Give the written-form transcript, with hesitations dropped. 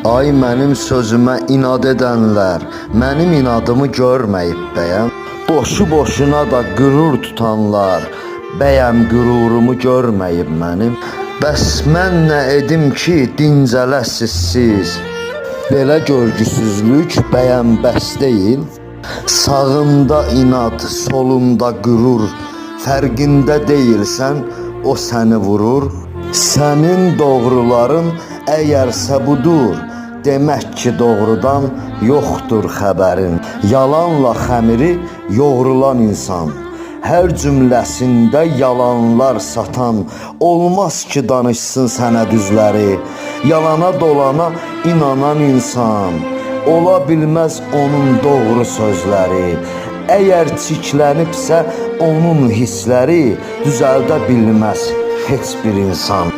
Ay mənim sözümə inad edənlər, mənim inadımı görməyib bəyəm. Boşu boşuna da qürur tutanlar, bəyəm qürurumu görməyib mənim. Bəs mən nə edim ki, dincələsiz siz? Belə görgüsüzlük bəyəm bəs deyil. Sağında inad, solunda qürur, fərqində deyilsən, o səni vurur. Sənin doğruların əgərsə budur, demək ki, doğrudan yoxdur xəbərin. Yalanla xəmiri yoğrulan insan, hər cümləsində yalanlar satan, olmaz ki, danışsın sənə düzləri. Yalana dolana inanan insan, ola bilməz onun doğru sözləri. Əgər çiklənibsə onun hissləri düzəldə bilməz heç bir insan.